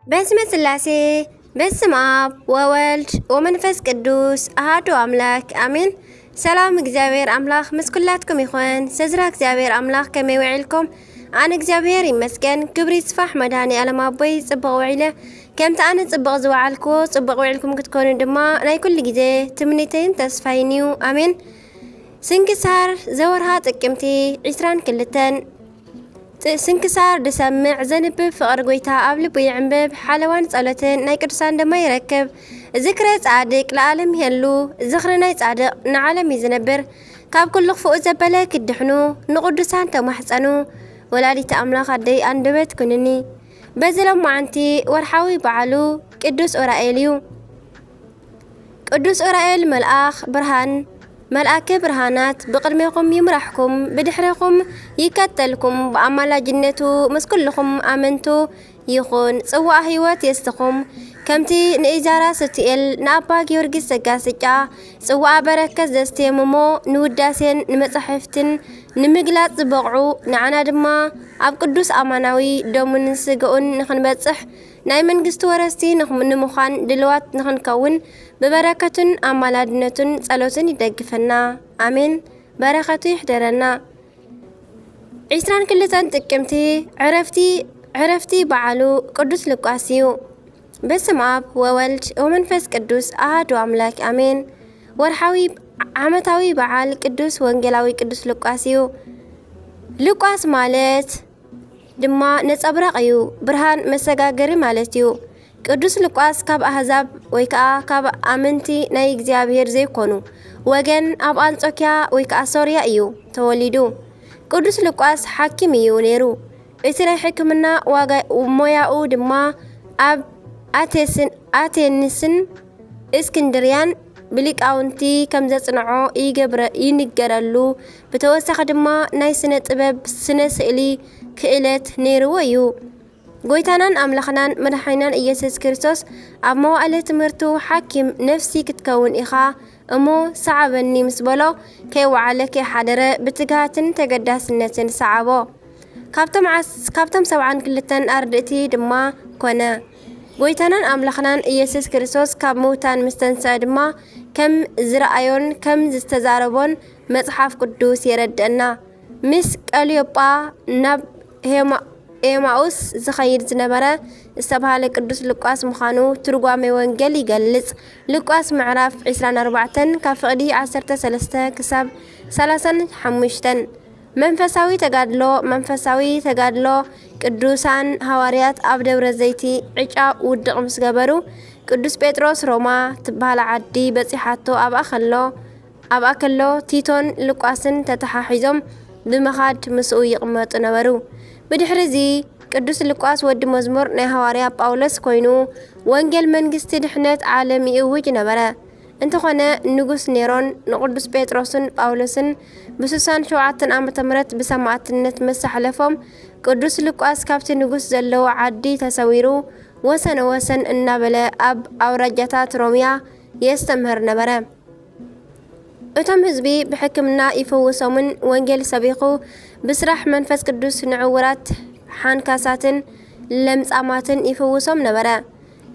በስመ ስላሴ፣ በስመ ኣብ ወወልድ ወመንፈስ ቅዱስ ኣሃዱ ኣምላክ ኣሜን። ሰላም እግዚኣብሔር ኣምላክ ምስ ኩላትኩም ይኹን። ስድራ እግዚኣብሔር ኣምላክ ከመይ ውዒልኩም? ኣነ እግዚኣብሔር ይመስገን፣ ክብሪ ይስፋሕ መድኃኔ ዓለም ኣቦይ፣ ጽቡቕ ውዒለ። ከምቲ ኣነ ጽቡቕ ዝወዓልኩዎ ጽቡቕ ውዒልኩም ክትኮኑ ድማ ናይ ኩሉ ግዜ ትምኒተይን ተስፋይን እዩ። ኣሜን። ስንክሳር ዘወርሃ ጥቅምቲ ዒስራን ክልተን። ጥ-፣ ስንክሳር ድሰምዕ ዘንብብ ፍቕሪ ጎይታ ኣብ ልቡ ይዕንብብ፣ ሓለዋን ጸሎትን ናይ ቅዱሳን ድማ ይረክብ። ዝክረ ጻድቅ ለዓለም ይሄሉ፣ ዝኽሪ ናይ ጻድቅ ንዓለም እዩ ዝነብር። ካብ ኩሉ ክፉእ ዘበለ ክድሕኑ፣ ንቅዱሳን ተማሕጸኑ። ወላዲተ ኣምላኽ ኣደይ ኣንደበት ኩንኒ። በዚ ሎማዓንቲ ወርሓዊ በዓሉ ቅዱስ ኡራኤል እዩ። ቅዱስ ኡራኤል መልኣኽ ብርሃን፣ መልኣከ ብርሃናት፣ ብቕድሜኹም ይምራሕኩም፣ ብድሕሬኹም ይከተልኩም፣ ብኣማላጅነቱ ምስ ኩልኹም ኣመንቱ ይኹን። ጽዋእ ህይወት የስትኹም፣ ከምቲ ንኢዛራ ሱቱኤል ንኣባ ጊዮርጊስ ዘጋስጫ ጽዋኣ በረከት ዘስተየምሞ፣ ንውዳሴን ንመጻሕፍትን ንምግላጽ ዝበቕዑ፣ ንዓና ድማ ኣብ ቅዱስ ኣማናዊ ደሙን ስጋኡን ንኽንበጽሕ፣ ናይ መንግስቱ ወረስቲ ንኽ-፣ ንምዃን ድልዋት ንኽንከውን፣ ብበረከቱን ኣማላድነቱን ጸሎቱን ይደግፈና። ኣሜን። በረከቱ ይሕደረና። ዒስራን ክልተን ጥቅምቲ ዕረፍቲ፣ ዕረፍቲ በዓሉ ቅዱስ ሉቃስ እዩ። በስመ ኣብ ወወልድ ወመንፈስ ቅዱስ ኣሃዱ ኣምላክ ኣሜን። ወርሓዊ ዓመታዊ በዓል ቅዱስ ወንጌላዊ ቅዱስ ሉቃስ እዩ። ሉቃስ ማለት ድማ ነጸብራቕ እዩ፣ ብርሃን መሰጋገሪ ማለት እዩ። ቅዱስ ሉቃስ ካብ ኣህዛብ ወይ ከኣ ካብ ኣመንቲ ናይ እግዚኣብሔር ዘይኮኑ ወገን ኣብ ኣንጾኪያ ወይ ከኣ ሶርያ እዩ ተወሊዱ። ቅዱስ ሉቃስ ሓኪም እዩ ነይሩ። እቲ ናይ ሕክምና ዋጋ፣ ሞያኡ ድማ ኣብ ኣቴስን-፣ ኣቴንስን እስክንድርያን ብሊቃውንቲ ከም ዘጽንዖ ይገብረ-፣ ይንገረሉ። ብተወሳኺ ድማ ናይ ስነ ጥበብ፣ ስነ ስእሊ ክእለት ነይርዎ እዩ። ጎይታናን ኣምላኽናን መድሓኒናን ኢየሱስ ክርስቶስ ኣብ መዋእለ ትምህርቱ ሓኪም ነፍሲ ክትከውን ኢኻ እሞ ሰዓበኒ ምስ በሎ ከይወዓለ ከይሓደረ ብትግሃትን ተገዳስነትን ሰዓቦ። ካብቶም ዓስ-፣ ካብቶም ሰብዓን ክልተን ኣርድእቲ ድማ ኮነ። ጎይታናን ኣምላኽናን ኢየሱስ ክርስቶስ ካብ ምውታን ምስ ተንስአ ድማ ከም ዝረኣዮን ከም ዝተዛረቦን መጽሓፍ ቅዱስ የረድአና። ምስ ቀልዮጳ ናብ ሄማ-፣ ኤማኡስ ዝኸይድ ዝነበረ ዝተባህለ ቅዱስ ሉቃስ ምዃኑ ትርጓሜ ወንጌል ይገልጽ። ሉቃስ ምዕራፍ ዒስራን ኣርባዕተን ካብ ፍቕዲ ዓሰርተ ሰለስተ ክሳብ ሰላሳን ሓሙሽተን። መንፈሳዊ ተጋድሎ፣ መንፈሳዊ ተጋድሎ ቅዱሳን ሃዋርያት ኣብ ደብረ ዘይቲ ዕጫ ውድቕ ምስ ገበሩ፣ ቅዱስ ጴጥሮስ ሮማ ትበሃል ዓዲ በጺሓቶ ኣብኣ ከሎ፣ ኣብኣ ከሎ ቲቶን ሉቃስን ተተሓሒዞም ብምኻድ ምስኡ ይቕመጡ ነበሩ። ብድሕሪ እዚ ቅዱስ ሉቃስ ወዲ መዝሙር ናይ ሃዋርያ ጳውሎስ ኮይኑ ወንጌል መንግስቲ ድሕነት ዓለም ይእውጅ ነበረ። እንተኾነ ንጉስ ኔሮን ንቅዱስ ጴጥሮስን ጳውሎስን ብስሳን ሸውዓተን ዓመተ ምህረት ብሰማእትነት ምስ ኣሕለፎም፣ ቅዱስ ሉቃስ ካብቲ ንጉስ ዘለዎ ዓዲ ተሰዊሩ ወሰን ወሰን እናበለ ኣብ ኣውራጃታት ሮምያ የስተምህር ነበረ። እቶም ህዝቢ ብሕክምና ይፍውሶምን ወንጌል ሰቢኹ ብስራሕ መንፈስ ቅዱስ ንዕውራት፣ ሓንካሳትን ለምጻማትን ይፍውሶም ነበረ።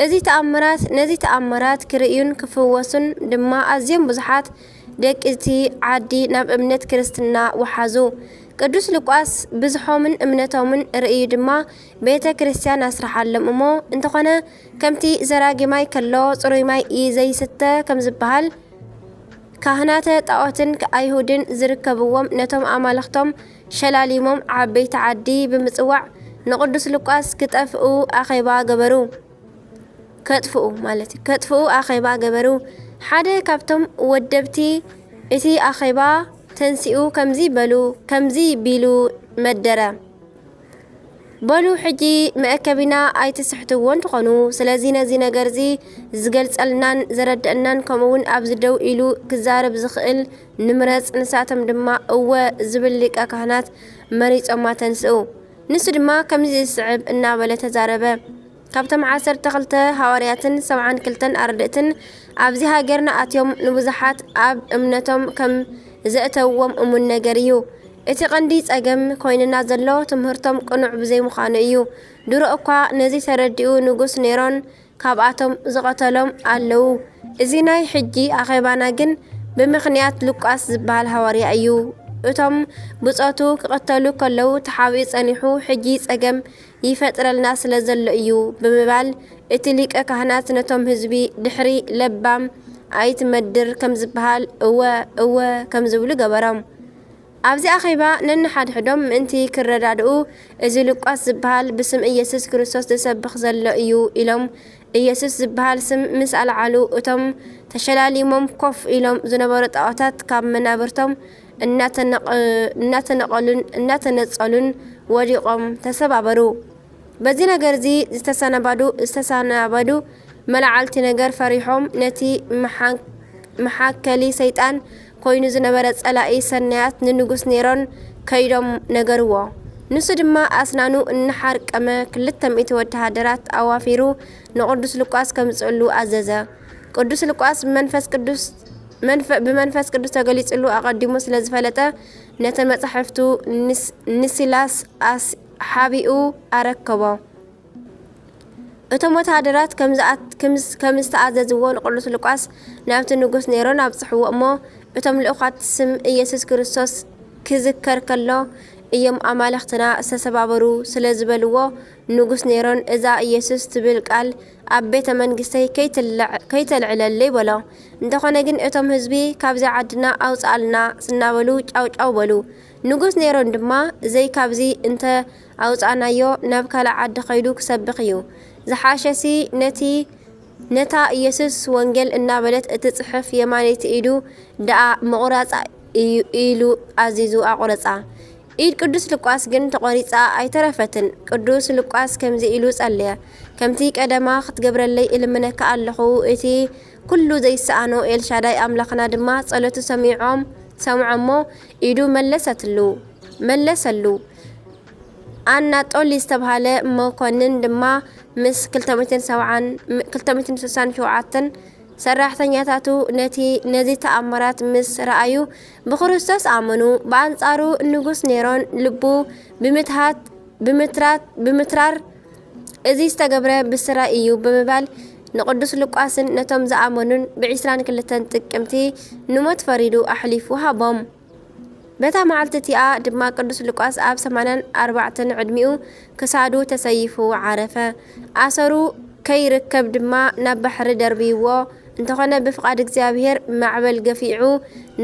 እዚ ተኣምራት፣ ነዚ ተኣምራት ክርእዩን ክፍወሱን ድማ ኣዝዮም ብዙሓት ደቂ እቲ ዓዲ ናብ እምነት ክርስትና ወሓዙ። ቅዱስ ሉቃስ ብዝሖምን እምነቶምን ርእዩ ድማ ቤተ ክርስቲያን ኣስርሓሎም እሞ፣ እንተኾነ ከምቲ ዘራጊ ማይ ከሎ ጽሩይ ማይ ኢ-፣ ዘይስተ ከም ዝበሃል፣ ካህናተ ጣዖትን ኣይሁድን ዝርከብዎም ነቶም ኣማልኽቶም ሸላሊሞም ዓበይቲ ዓዲ ብምጽዋዕ ንቅዱስ ሉቃስ ክጠፍኡ ኣኼባ ገበሩ። ከጥፍኡ ማለት እዩ። ከጥፍኡ ኣኼባ ገበሩ። ሓደ ካብቶም ወደብቲ እቲ ኣኼባ ተንሲኡ ከምዚ በሉ፣ ከምዚ ቢሉ መደረ። በሉ ሕጂ መእከቢና ኣይትስሕትዎ እንትኾኑ፣ ስለዚ ነዚ ነገር እዚ ዝገልጸልናን ዘረድአናን ከምኡውን ኣብዚ ደው ኢሉ ክዛረብ ዝኽእል ንምረጽ። ንሳቶም ድማ እወ ዝብል ሊቀ ካህናት መሪጾማ ተንስኡ። ንሱ ድማ ከምዚ ዝስዕብ እናበለ ተዛረበ። ካብቶም ዓሰርተ ክልተ ሃዋርያትን ሰብዓን ክልተን ኣርድእትን ኣብዚ ሃገርና ኣትዮም ንብዙሓት ኣብ እምነቶም ከም ዘእተውዎም እሙን ነገር እዩ። እቲ ቀንዲ ጸገም ኮይንና ዘሎ ትምህርቶም ቅኑዕ ብዘይምዃኑ እዩ። ድሮ እኳ ነዚ ተረዲኡ ንጉስ ኔሮን ካብኣቶም ዝቐተሎም ኣለዉ። እዚ ናይ ሕጂ ኣኼባና ግን ብምኽንያት ሉቃስ ዝበሃል ሃዋርያ እዩ። እቶም ብጾቱ ክቕተሉ ከለዉ ተሓቢኡ ጸኒሑ፣ ሕጂ ጸገም ይፈጥረልና ስለ ዘሎ እዩ ብምባል፣ እቲ ሊቀ ካህናት ነቶም ህዝቢ ድሕሪ ለባም ኣይትመድር ከም ዝበሃል እወ፣ እወ ከም ዝብሉ ገበሮም። ኣብዚ ኣኼባ ነንሓድሕዶም ምእንቲ ክረዳድኡ፣ እዚ ሉቃስ ዝበሃል ብስም ኢየሱስ ክርስቶስ ዝሰብኽ ዘሎ እዩ ኢሎም፣ ኢየሱስ ዝበሃል ስም ምስ ኣልዓሉ፣ እቶም ተሸላሊሞም ኮፍ ኢሎም ዝነበሩ ጣዖታት ካብ መናብርቶም እናተነቐ-፣ እናተነቐሉን እናተነጸሉን ወዲቖም ተሰባበሩ። በዚ ነገር እዚ ዝተሰናባዱ፣ ዝተሰናበዱ መላዓልቲ ነገር ፈሪሖም፣ ነቲ መሓን-፣ መሓከሊ ሰይጣን ኮይኑ ዝነበረ ጸላኢ ሰናያት ንንጉስ ኔሮን ከይዶም ነገርዎ። ንሱ ድማ ኣስናኑ እናሓርቀመ ክልተ ሚእቲ ወተሃደራት ኣዋፊሩ ንቅዱስ ሉቃስ ከምጽእሉ ኣዘዘ። ቅዱስ ሉቃስ መንፈስ ቅዱስ መንፈ-፣ ብመንፈስ ቅዱስ ተገሊጽሉ ኣቐዲሙ ስለ ዝፈለጠ፣ ነተን መጻሕፍቱ ንስ-፣ ንሲላስ ኣስ-፣ ሓቢኡ ኣረከቦ። እቶም ወተሃደራት ከም ዝኣት-፣ ከም ዝ-፣ ከም ዝተኣዘዝዎ ንቅዱስ ሉቃስ ናብቲ ንጉስ ኔሮን ኣብጽሕዎ እሞ፣ እቶም ልኡኻት ስም ኢየሱስ ክርስቶስ ክዝከር ከሎ እዮም ኣማልኽትና ዝተሰባበሩ ስለ ዝበልዎ፣ ንጉስ ኔሮን እዛ ኢየሱስ ትብል ቃል ኣብ ቤተ መንግስተይ ከይትልዕ-፣ ከይተልዕለለይ በሎ። እንተኾነ ግን እቶም ህዝቢ፣ "ካብዚ ዓድና ኣውጽኣልና" ስናበሉ ጫው ጫው በሉ። ንጉስ ኔሮን ድማ፣ "ዘይ ካብዚ እንተ ኣውጻእናዮ ናብ ካልእ ዓዲ ከይዱ ክሰብኽ እዩ። ዝሓሸሲ ነቲ፣ ነታ ኢየሱስ ወንጌል እናበለት እትጽሕፍ የማነይቲ ኢዱ ደኣ ምቑራጻ እዩ" ኢሉ ኣዚዙ ኣቑረጻ። ኢድ ቅዱስ ሉቃስ ግን ተቖሪጻ ኣይተረፈትን። ቅዱስ ሉቃስ ከምዚ ኢሉ ጸለየ፣ "ከምቲ ቀደማ ክትገብረለይ እልምነካ ኣለኹ፣ እቲ ኩሉ ዘይሰኣኖ ኤልሻዳይ ኣምላኽና ድማ ጸሎቱ ሰሚዖም፣ ሰምዖ እሞ ኢዱ መለሰትሉ፣ መለሰሉ።" ኣናጦሊ ዝተብሃለ መኮንን ድማ ምስ ክልተ ሚእትን ሰብዓን፣ ክልተ ሚእትን ስሳን ሸውዓተን ሰራሕተኛታቱ ነቲ፣ ነዚ ተኣምራት ምስ ረኣዩ ብክርስቶስ ኣመኑ። ብኣንጻሩ ንጉስ ኔሮን ልቡ ብምትሃት፣ ብምትራት፣ ብምትራር፣ "እዚ ዝተገብረ ብስራይ እዩ" ብምባል ንቅዱስ ሉቃስን ነቶም ዝኣመኑን ብዒስራን ክልተን ጥቅምቲ ንሞት ፈሪዱ ኣሕሊፉ ሃቦም። በታ መዓልቲ እቲኣ ድማ ቅዱስ ሉቃስ ኣብ ሰማንያን ኣርባዕተን ዕድሚኡ ክሳዱ ተሰይፉ ዓረፈ። ኣሰሩ ከይርከብ ድማ ናብ ባሕሪ ደርብይዎ። እንተኾነ ብፍቓድ እግዚኣብሔር ማዕበል ገፊዑ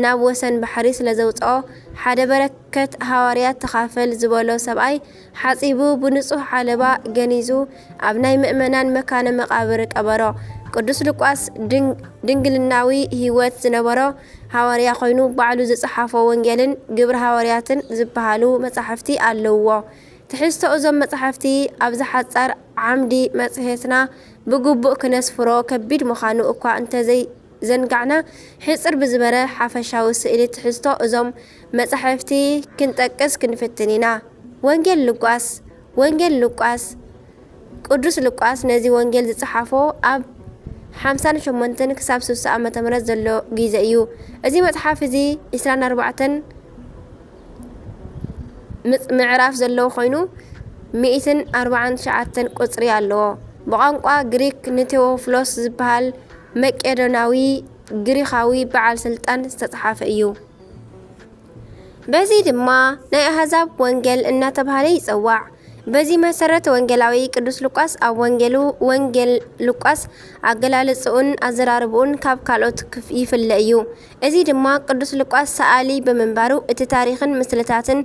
ናብ ወሰን ባሕሪ ስለ ዘውጽኦ፣ ሓደ በረከት ሃዋርያት ተኻፈል ዝበሎ ሰብኣይ ሓጺቡ ብንጹህ ዓለባ ገኒዙ ኣብ ናይ ምእመናን መካነ መቃብር ቀበሮ። ቅዱስ ሉቃስ ድን-፣ ድንግልናዊ ህይወት ዝነበሮ ሃዋርያ ኮይኑ ባዕሉ ዝጸሓፎ ወንጌልን ግብሪ ሃዋርያትን ዝበሃሉ መጻሕፍቲ ኣለውዎ። ትሕዝቶ እዞም መጻሕፍቲ ኣብዚ ሓጻር ዓምዲ መጽሔትና ብግቡእ ክነስፍሮ ከቢድ ምዃኑ እኳ እንተዘይ ዘንጋዕና፣ ሕጽር ብዝበረ ሓፈሻዊ ስእሊ ትሕዝቶ እዞም መጻሕፍቲ ክንጠቅስ ክንፍትን ኢና። ወንጌል ሉቃስ፣ ወንጌል ሉቃስ፣ ቅዱስ ሉቃስ ነዚ ወንጌል ዝጸሓፎ ኣብ ሓምሳን ሸሞንተን ክሳብ ስሳ ዓመተ ምህረት ዘሎ ግዜ እዩ። እዚ መጽሓፍ እዚ ዕስራን ኣርባዕተን ምጽ-፣ ምዕራፍ ዘለዎ ኮይኑ፣ ሚእትን ኣርባዓን ትሽዓተን ቁጽሪ ኣለዎ። ብቋንቋ ግሪክ ንቴዎፍሎስ ዝበሃል መቄዶናዊ ግሪኻዊ በዓል ስልጣን ዝተጽሓፈ እዩ። በዚ ድማ ናይ ኣህዛብ ወንጌል እናተባህለ ይጸዋዕ። በዚ መሰረት ወንጌላዊ ቅዱስ ሉቃስ ኣብ ወንጌሉ፣ ወንጌል ሉቃስ ኣገላልጽኡን ኣዘራርብኡን ካብ ካልኦት ክፍ-፣ ይፍለ እዩ። እዚ ድማ ቅዱስ ሉቃስ ሰኣሊ ብምንባሩ እቲ ታሪኽን ምስልታትን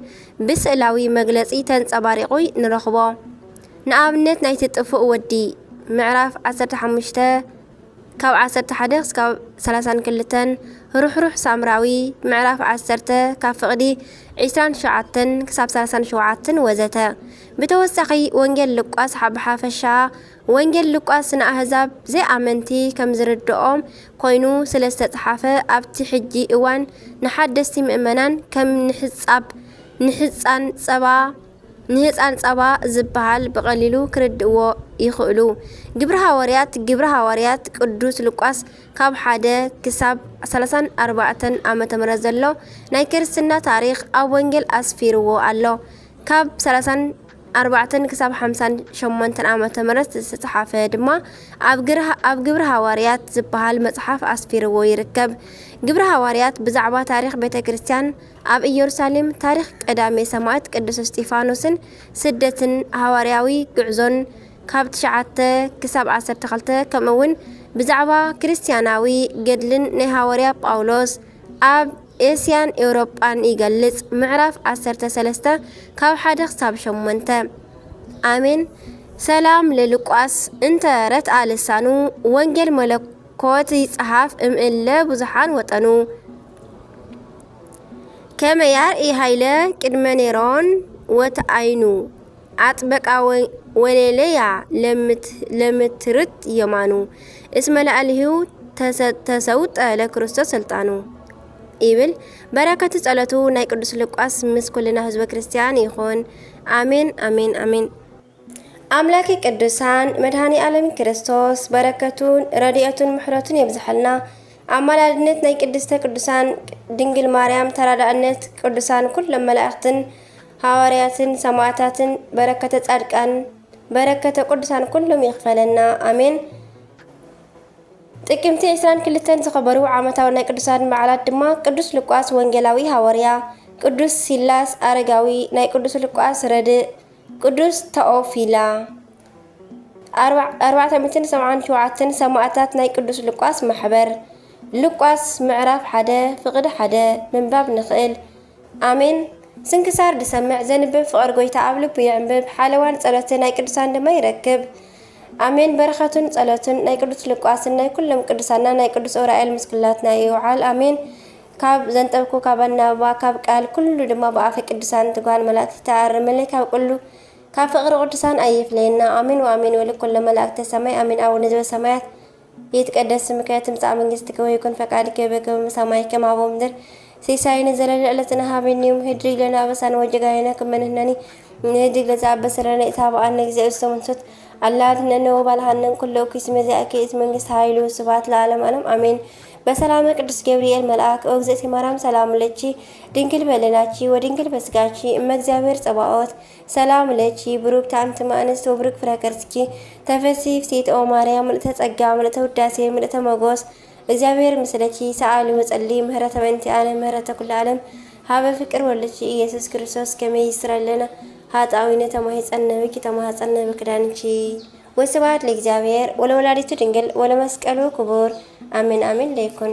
ብስእላዊ መግለጺ ተንጸባሪቑ ንረኽቦ። ንኣብነት ናይቲ ጥፉእ ወዲ ምዕራፍ ዓሰርተ ሓሙሽተ ካብ ዓሰርተ ሓደ ክሳብ ሰላሳን ክልተን፣ ርሕሩሕ ሳምራዊ ምዕራፍ ዓሰርተ ካብ ፍቕዲ ዕስራን ትሽዓተን ክሳብ ሰላሳን ሸውዓተን ወዘተ። ብተወሳኺ ወንጌል ሉቃስ ሓ-፣ ብሓፈሻ ወንጌል ሉቃስ ንኣህዛብ ዘይኣመንቲ ከም ዝርድኦም ኮይኑ ስለ ዝተጽሓፈ ኣብቲ ሕጂ እዋን ንሓደስቲ ምእመናን ከም ንሕጻብ፣ ንሕጻን ጸባ ንህፃን ፃባ ዝበሃል ብቐሊሉ ክርድእዎ ይኽእሉ። ግብሪ ሃዋርያት፣ ግብሪ ሃዋርያት ቅዱስ ሉቃስ ካብ ሓደ ክሳብ ሰላሳን ኣርባዕተን ዓመተ ምህረት ዘሎ ናይ ክርስትና ታሪኽ ኣብ ወንጌል ኣስፊርዎ ኣሎ። ካብ ሰላሳን ኣርባዕተን ክሳብ ሓምሳን ሸሞንተን ዓመተ ምህረት ዝተጻሓፈ ድማ ኣብ ግር-፣ ኣብ ግብሪ ሃዋርያት ዝበሃል መጽሓፍ ኣስፊርዎ ይርከብ። ግብሪ ሃዋርያት ብዛዕባ ታሪኽ ቤተ ክርስቲያን ኣብ ኢየሩሳሌም፣ ታሪኽ ቀዳሜ ሰማዕት ቅዱስ እስጢፋኖስን ስደትን ሃዋርያዊ ጉዕዞን ካብ ትሽዓተ ክሳብ ዓሰርተ ክልተ፣ ከምኡ እውን ብዛዕባ ክርስቲያናዊ ገድልን ናይ ሃዋርያ ጳውሎስ ኣብ ኤስያን ኤውሮጳን ይገልጽ። ምዕራፍ ዓሰርተ ሰለስተ ካብ ሓደ ክሳብ ሸሞንተ። ኣሜን። ሰላም ለሉቃስ እንተ ረትኣ ልሳኑ፣ ወንጌል መለኮት ይጸሓፍ እምእለ ብዙሓን ወጠኑ። ከመ ያርኢ ሃይለ ቅድመ ኔሮን ወተኣይኑ፣ ኣጥበቃ ወ-፣ ወሌለያ ለምት-፣ ለምትርት የማኑ፣ እስመ ለአልሂው ተሰ-፣ ተሰውጠ ለክርስቶስ ስልጣኑ ይብል። በረከቱ ጸሎቱ ናይ ቅዱስ ሉቃስ ምስ ኩልና ህዝበ ክርስቲያን ይኹን። ኣሜን፣ ኣሜን፣ ኣሜን። ኣምላኪ ቅዱሳን መድኃኔ ዓለም ክርስቶስ በረከቱን ረድኤቱን ምሕረቱን የብዝሐልና። ኣማላድነት ናይ ቅድስተ ቅዱሳን ድንግል ማርያም፣ ተራዳእነት ቅዱሳን ኩሎም መላእክትን ሃዋርያትን ሰማዕታትን በረከተ ጻድቃን በረከተ ቅዱሳን ኩሎም ይኽፈለና። ኣሜን። ጥቅምቲ ዕስራን ክልተን ዝኸበሩ ዓመታዊ ናይ ቅዱሳን በዓላት ድማ ቅዱስ ሉቃስ ወንጌላዊ ሃዋርያ፣ ቅዱስ ሲላስ ኣረጋዊ፣ ናይ ቅዱስ ሉቃስ ረድእ፣ ቅዱስ ተኦፊላ፣ ኣርባ-፣ ኣርባዕተ ሚእትን ሰብዓን ሸውዓተን ሰማእታት ናይ ቅዱስ ሉቃስ ማሕበር። ሉቃስ ምዕራፍ ሓደ ፍቕዲ ሓደ ምንባብ ንኽእል። ኣሜን። ስንክሳር ዝሰምዕ ዘንብብ ፍቕር ጎይታ ኣብ ልቡ ይዕንብብ፣ ሓለዋን ጸሎትን ናይ ቅዱሳን ድማ ይረክብ። ኣሜን። በረኸቱን ጸሎቱን ናይ ቅዱስ ሉቃስን ናይ ኩሎም ቅዱሳንና ናይ ቅዱስ ኡራኤል ምስ ኩላትና ይውዓል። ኣሜን። ካብ ዘንጠብኩ ካብ ኣናብባ ካብ ቃል ኩሉ ድማ ብኣፈ ቅዱሳን ትጓን መላእክቲ ተኣርምለይ ካብ ኩሉ ካብ ፍቕሪ ቅዱሳን ኣይፍለየና። ኣሜን ወኣሜን ወለኩሎ መላእክተ ሰማይ ኣሜን። ኣቡነ ዘበሰማያት ይትቀደስ ስምከ ትምጻእ መንግስትከ ወይኩን ፈቃድከ በከመ በሰማይ ከማሁ በምድር። ሲሳየነ ዘለለ ዕለትነ ሀበነ ዮም ህድግ ለነ አበሳነ ወጌጋየነ ከመ ንሕነኒ ንህድግ ለዘአበሰ ለነ ኢታብአነ እግዚኦ ውስተ መንሱት አላ አድህነነ ወባልሐነ እምኩሉ እኩይ እስመ ዚአከ ይእቲ መንግስት ኃይሉ ስብሐት ለዓለመ ዓለም አሜን። በሰላመ ቅዱስ ገብርኤል መልአክ ኦ እግዝእቲ ማርያም ሰላም ለኪ ድንግል በለናኪ ወድንግል በስጋኪ እመ እግዚአብሔር ጸባኦት ሰላም ለኪ ብሩክት አንቲ እምአንስት ወብሩክ ፍሬ ከርስኪ ተፈሲ ፍሴት ኦ ማርያም ምልእተ ጸጋ ምልእተ ውዳሴ ምልእተ መጎስ እግዚአብሔር ምስለኪ ሰአሊ ወጸሊ ምህረተ በእንቲአነ ምህረተ ኩሉ ዓለም ሀበ ፍቅር ወልድኪ ኢየሱስ ክርስቶስ ከመ ይስረለነ ኃጣዊነ ተማሂጸነ ብኪ ተማህጸነ በክዳንኪ። ወስብሐት ለእግዚአብሔር ወለወላዲቱ ድንግል ወለመስቀሉ ክቡር አሜን አሜን ለይኩን።